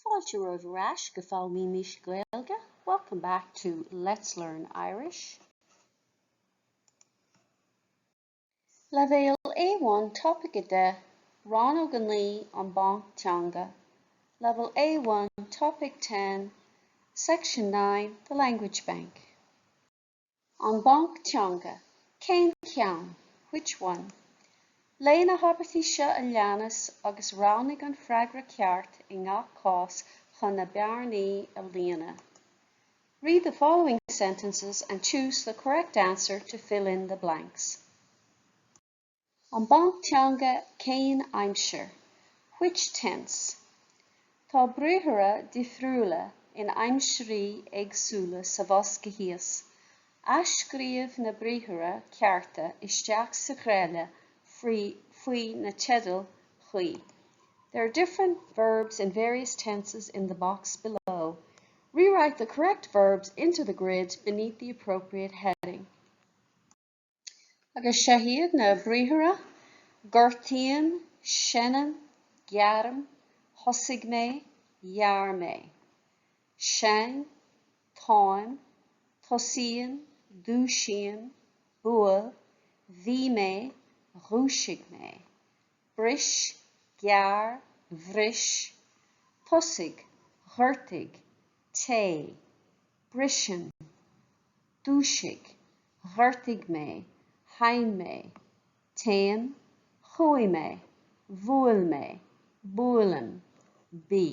Fáilte romhaibh ar ais go Foghlaimímis Gaeilge, welcome back to Let's Learn Irish. Leibhéal A1 Topaic 10, Rannóg 9 An Banc Teanga Level A1 Topic 10, Section 9 The Language Bank. An Banc Teanga, Cén ceann? Which one? Léigh na habairtí seo a leanas agus roghnaigh an freagra ceart i ngach cás chun na bearnaí a líonadh. Read the following sentences and choose the correct answer to fill in the blanks. An Banc Teanga, Cén aimsir? Which tense? Tá briathra difriúla in aimsirí éagsúla sa bhosca thíos. Athscríobh na briathra cearta isteach sa ghreille faoi na teidil chuí. There are different verbs in various tenses in the box below. Rewrite the correct verbs into the grid beneath the appropriate heading. Agus seo iad na briathra, gortaím, seinnim, gearraim, thosaigh mé, ghearr mé. Seinn, táim, tosaím, dúisím, buail, bhí mé, dhúisigh mé. Bris, gearr, bhris, tosaigh, ghortaigh, téigh, brisim, dúisigh, ghortaigh mé, sheinn mé, téim, chuaigh mé, bhuail mé, buailim, bí.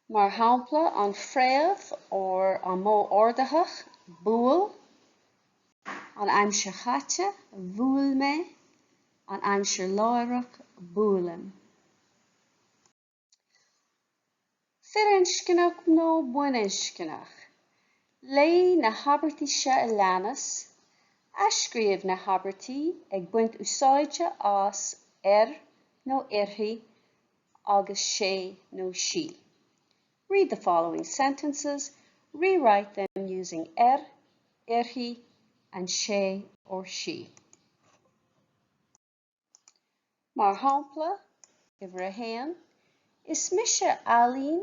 Mar shampla, an fréamh or an modh ordaitheach, buail, an aimsir chaite, bhuail mé, an aimsir láithreach, buailim. Firinscneach nó baininscneach? Léigh na habairtí seo a leanas. Athscríobh na habairtí ag baint úsáide as air nó uirthi agus sé nó sí. Read the following sentences. Rewrite them using air, uirthi and sé or sí. Mar shampla, uimhir a haon, Is mise Ailín,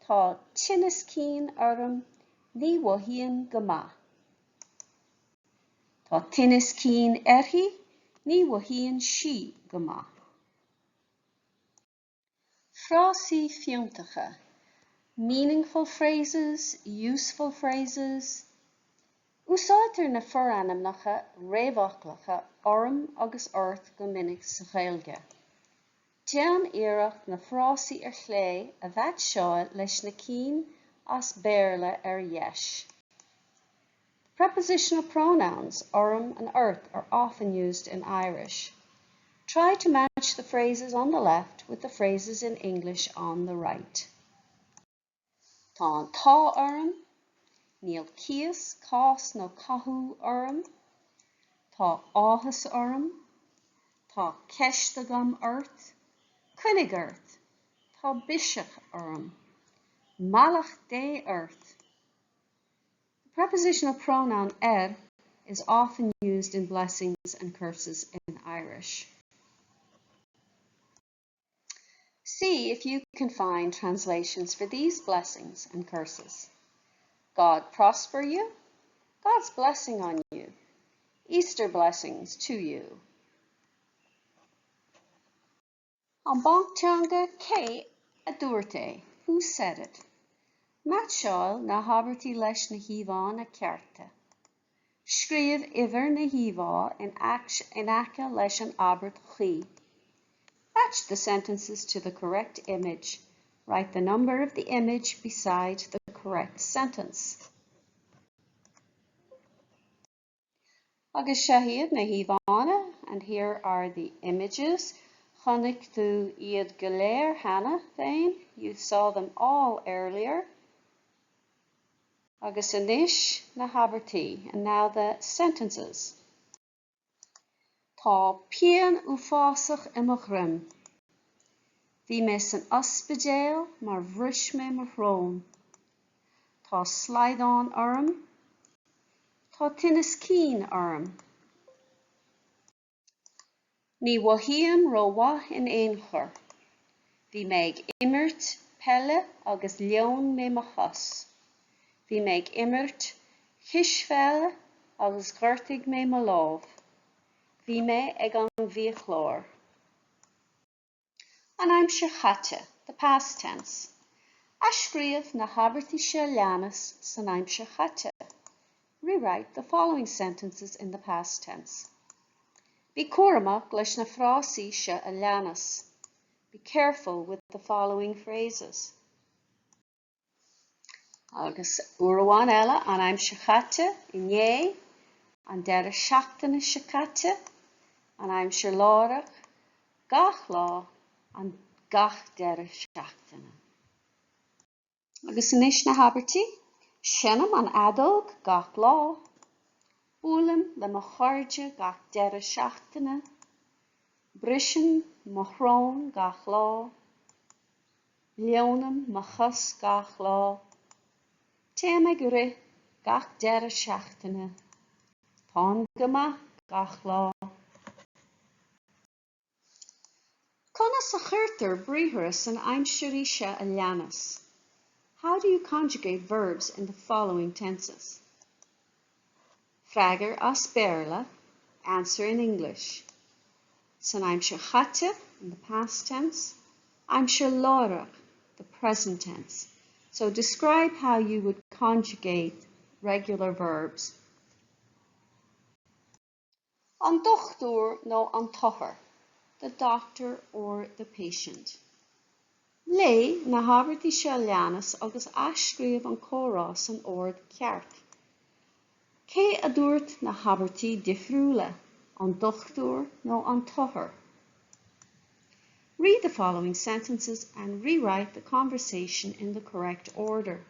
tá tinneas cinn orm, ní mhothaím go maith. Tá tinneas cinn uirthi, ní mhothaíonn sí go maith. Frásaí fiúntacha, meaningful phrases, useful phrases. Úsáidtear na forainmneacha réamhfhoclacha orm agus ort go minic sa Ghaeilge. Déan iarracht na frásaí ar chlé a mheaitseáil leis na cinn as Béarla ar dheis. Prepositional pronouns orm and ort are often used in Irish. Try to match the phrases on the left with the phrases in English on the right. Tá an t-ádh orm, níl cíos, cás nó cathú orm, tá áthas orm, tá ceist agam ort, coinnigh ort, tá biseach orm, mallacht Dé ort. The prepositional pronoun ar is often used in blessings and curses in Irish. See if you can find translations for these blessings and curses. God prosper you. God's blessing on you. Easter blessings to you. An Banc Teanga, Cé a dúirt é? Who said it? Meaitseáil na habairtí leis na híomhánna cearta. Scríobh uimhir na híomhá in aice leis an abairt chuí. Match the sentences to the correct image. Write the number of the image beside the correct sentence. Agus seo iad na híomhánna, and here are the images. Chonaic tú iad go léir cheana féin, you saw them all earlier. Agus anois na habairtí, and now the sentences. Tá pian uafásach i mo dhroim. Bhí mé san ospidéal mar bhris mé mo shrón. Tá slaghdán orm. Tá tinneas cinn orm. Ní mhothaím rómhaith in aon chor. Bhí mé ag imirt peile agus leon mé mo chos. Bhí mé ag imirt cispheile agus ghortaigh mé mo lámh. Bhí mé ag an bhfiaclóir. An aimsir chaite, the past tense. Athscríobh na habairtí seo a leanas san aimsir chaite. Rewrite the following sentences in the past tense. Bí cúramach leis na frásaí seo a leanas. Be careful with the following phrases. Agus uair amháin eile, an aimsir chaite, inné, an deireadh seachtaine seo caite, an aimsir láithreach, gach lá, an gach deireadh seachtaine. Agus anois na habairtí, Seinnim an fheadóg gach lá. Buailim le mo chairde gach deireadh seachtaine. Brisim mo shrón gach lá. Leonaim mo chos gach lá. Téim ag rith gach deireadh seachtaine. Táim go maith gach lá. Conas a chuirtear briathra san aimsirí seo a leanas? How do you conjugate verbs in the following tenses? Freagair as Béarla, answer in English. San aimsir chaite, in the past tense, aimsir láithreach, the present tense. So describe how you would conjugate regular verbs. An dochtúir nó an t-othar, the doctor or the patient. Léigh na habairtí seo a leanas agus athscríobh an comhrá san ord ceart. Cé a dúirt na habairtí difriúla, an dochtúir nó an t-othar? Read the following sentences and rewrite the conversation in the correct order.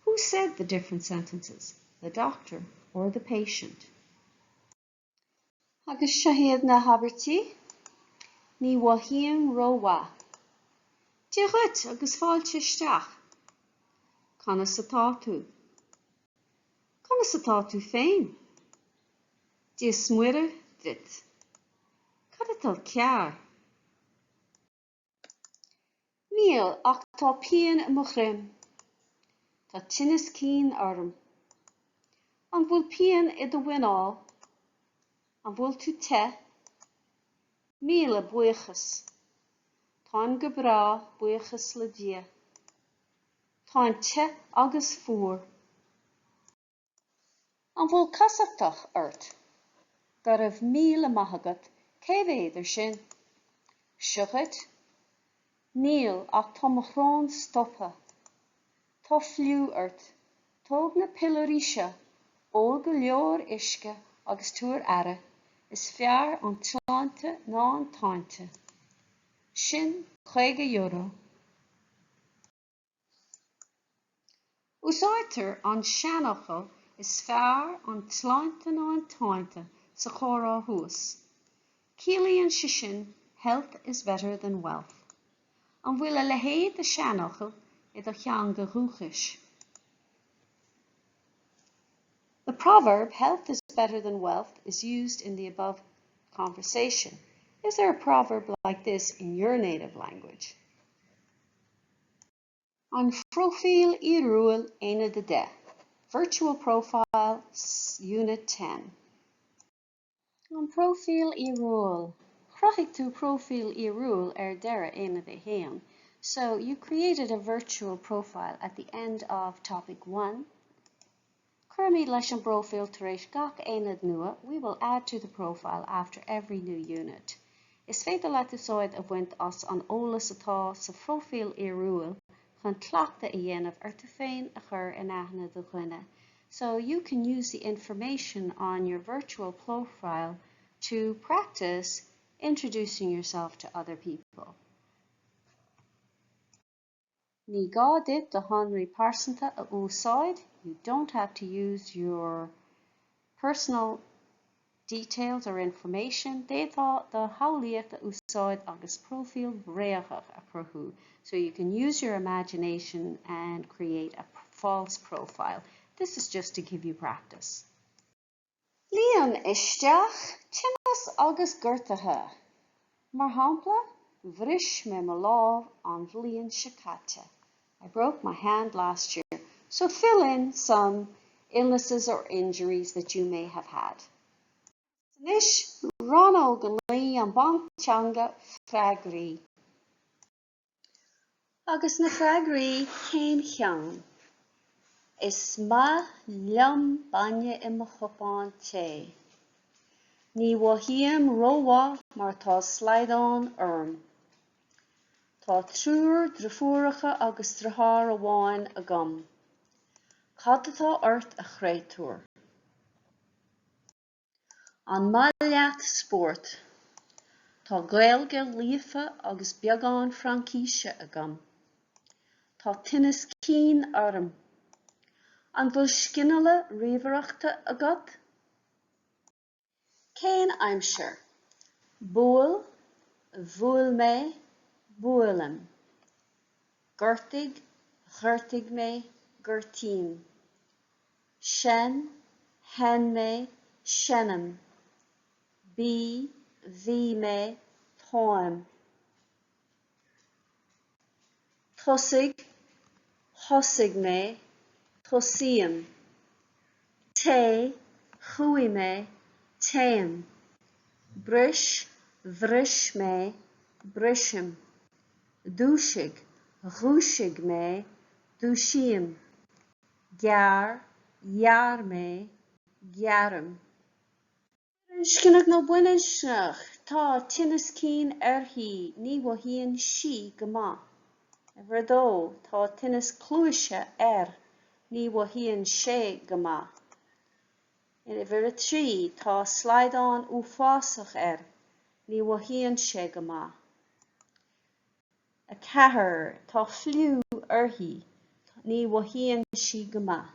Who said the different sentences, the doctor or the patient? Agus seo iad na habairtí, Ní mhothaím rómhaith. Dia dhuit agus fáilte isteach. Conas atá tú? Conas atá tú féin? Dia is Muire duit. Cad atá cearr? Níl, ach tá pian i mo dhroim. Tá tinneas cinn orm. An bhfuil pian i do mhuineál? An bhfuil tú te? Míle buíochas. Táim go breá, buíochas le Dia. Táim te agus fuar. An bhfuil casachtach ort? Go raibh míle maith agat, cé mhéad ar sin? Seo dhuit. Níl, ach tá mo shrón stoptha. Tá fliú ort. Tóg na piollóirí seo, ól go leor uisce agus tabhair aire, is fearr an tsláinte ná an táinte. Sin €50. Úsáidtear an seanfhocal 'is fearr an tsláinte ná an táinte' sa chomhrá thuas. Ciallaíonn sé sin 'health is better than wealth'. An bhfuil a leithéid de sheanfhocal i do theanga dhúchais? The proverb 'health is better than wealth' is used in the above conversation. Is there a proverb like this in your native language? An Phróifíl Fhíorúil Aonad 10, Virtual Profile, Unit 10. An Próifíl Fhíorúil Chruthaigh tú próifíl fhíorúil ar deireadh Aonad 1. So, you created a virtual profile at the end of Topic 1. Cuirfimid leis an bpróifíl tar éis gach aonad nua, we will add to the profile after every new unit. Is féidir leat úsáid a bhaint as an eolas atá sa phróifíl fhíorúil chun cleachtadh a dhéanamh ar tú féin a chur in aithne do dhuine. So you can use the information on your virtual profile to practice introducing yourself to other people. Ní gá duit do shonraí pearsanta a úsáid, you don't have to use your personal details or information, D'fhéadfá do shamhlaíocht a úsáid agus próifíl bhréagach a chruthú, so you can use your imagination and create a false profile. This is just to give you practice. Líon isteach tinneas agus gortuithe. Mar shampla, Bhris mé mo lámh an bhliain seo caite. I broke my hand last year. So fill in some illnesses or injuries that you may have had. Anois, Rannóg 9, an Banc Teanga, Freagraí. Agus na freagraí, cén cheann? Is maith liom bainne i mo chupán tae. Ní mhothaím rómhaith mar tá slaghdán orm. Tá triúr driofúracha agus driotháir amháin agam. Cad atá ort a chréatúir? An maith leat spórt? Tá Gaeilge líofa agus beagán Fraincíse agam. Tá tinneas cinn orm. An bhfuil scileanna ríomhaireachta agat? Cén aimsir? Buail, bhuail mé, buailim. Gortaigh, ghortaigh mé, gortaím. Seinn, sheinn mé, seinnim. Bí, bhí mé, táim. Tosaigh, thosaigh mé, tosaím. Téigh, chuaigh mé, téim. Bris, bhris mé, brisim. Dúisigh, dhúisigh mé, dúisím. Gearr, ghearr mé, gearraim. Firinscneach nó baininscneach? Tá tinneas cinn uirthi, ní mhothaíonn sí go maith. Uimhir a dó, Tá tinneas cluaise air, ní mhothaíonn sé go maith. Uimhir a 3, Tá slaghdán uafásach air, ní mhothaíonn sé go maith. 4, Tá fliú uirthi. Ní mhothaíonn sí go maith.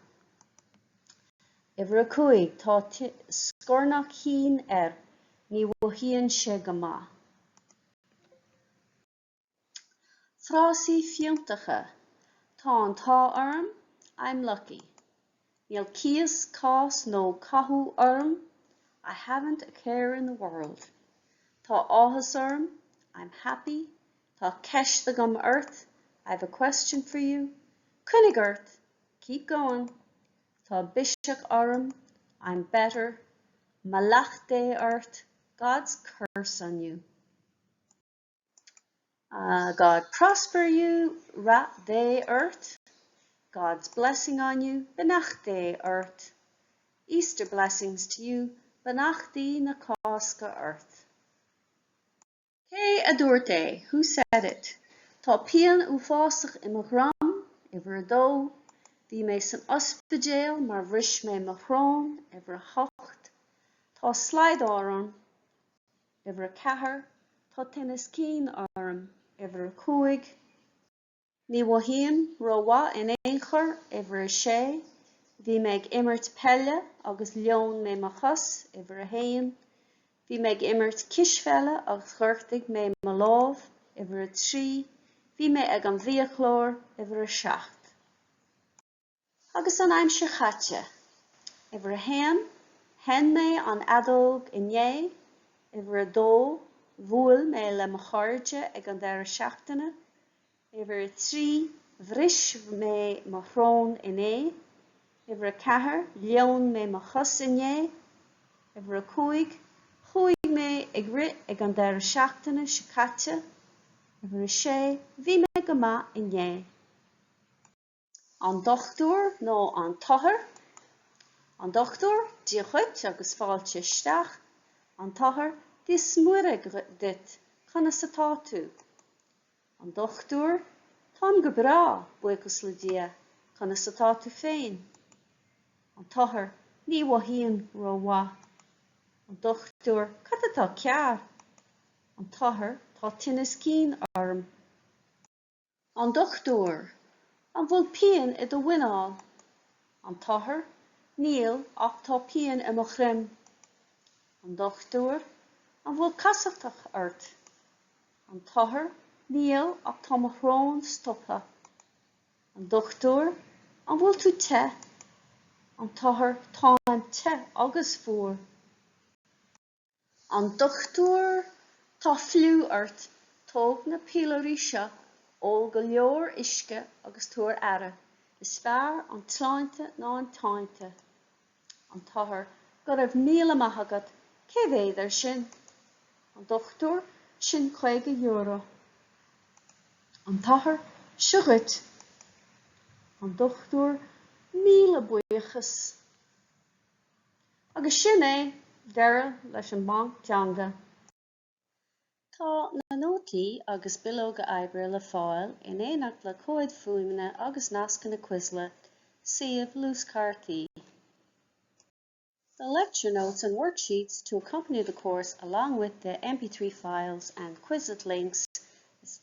Uimhir 5, Tá scornach thinn air. Ní mhothaíonn sé go maith. Frásaí fiúntacha, Tá an t-ádh orm, I'm lucky. Níl cíos, cás nó cathú orm, I haven't a care in the world. Tá áthas orm, I'm happy. Tá ceist agam ort, I've a question for you. Coinnigh ort, keep going. Tá biseach orm, I'm better. Mallacht Dé ort, God's curse on you. God prosper you, rath Dé ort, God's blessing on you, beannacht Dé ort, Easter blessings to you, beannachtaí na Cásca ort. Cé a dúirt é? Who said it? Tá pian uafásach i mo dhroim, uimhir a dó. Bhí mé san ospidéal mar bhris mé mo shrón, uimhir a hocht. Tá slaghdán orm, Uimhir 4, Tá tinneas cinn orm. Uimhir 5, Ní mhothaím rómhaith in aon chor. Uimhir 6, Bhí mé ag imirt peile agus leon mé mo chos. Uimhir 1, Bhí mé ag imirt cispheile agus ghortaigh mé mo lámh. Uimhir 3, Bhí mé ag an bhfiaclóir. Uimhir 7. Agus an aimsir chaite. Uimhir 1, Sheinn mé an fheadóg inné. Uimhir 2, Bhuail mé le mo chairde ag an deireadh seachtaine. Uimhir 3, Bhris mé mo shrón inné. Uimhir 4, Leon mé mo chos inné. Uimhir 5, Chuaigh mé ag rith ag an deireadh seachtaine seo caite. Uimhir 6, Bhí mé go maith inné. An dochtúir nó an t-othar? An dochtúir, Dia dhuit agus fáilte isteach. An t-othar, Dia 's Muire duit, conas atá tú? An dochtúir, Táim go breá, buíochas le Dia, conas atá tú féin? An t-othar, Ní mhothaím rómhaith. An dochtúir, Cad atá cearr? An t-othar, Tá tinneas cinn orm. An dochtúir, An bhfuil pian i do mhuineál? An t-othar, Níl, ach tá pian i mo dhroim. An dochtúir, An bhfuil casachtach ort? An t-othar, Níl, ach tá mo shrón stoptha. An dochtúir, An bhfuil tú te? An t-othar, Táim te agus fuar. An dochtúir, Tá fliú ort. Tóg na piollóirí seo, ól go leor uisce agus tabhair aire. Is fearr an tsláinte ná an táinte. An tOthar, Go raibh míle maith agat. Cé mhéad é sin? An Dochtúir, Sin €50. An tOthar, Seo dhuit. An Dochtúir, Míle buíochas. Agus sin é deireadh leis an mBanc Teanga. Tá na nótaí agus bileoga oibre le fáil in éineacht le comhaid fuaime agus nascanna Quizlet, suíomh luaschártaí. The lecture notes and worksheets to accompany the course along with the MP3 files and Quizlet links,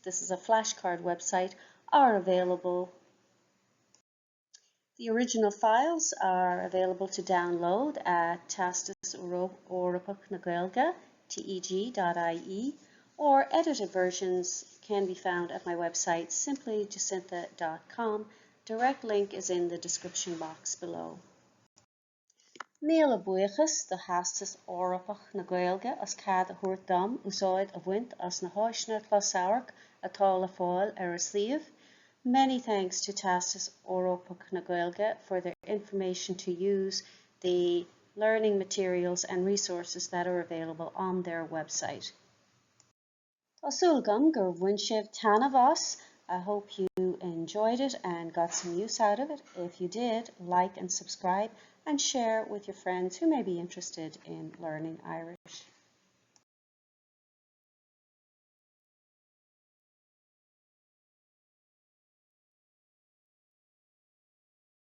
this is a flashcard website, are available. The original files are available to download at Teastas Eorpach na Gaeilge, teg.ie, or edited versions can be found at my website simplyjacintha.com. Direct link is in the description box below. Míle buíochas do Theastas Eorpach na Gaeilge as cead a thabhairt dom úsáid a bhaint as na háiseanna closamhairc atá le fáil ar a suíomh. Many thanks to Teastas Eorpach na Gaeilge for their information to use the learning materials and resources that are available on their website. Tá súil agam gur bhain sibh taitneamh as. I hope you enjoyed it and got some use out of it. If you did, like and subscribe and share with your friends who may be interested in learning Irish.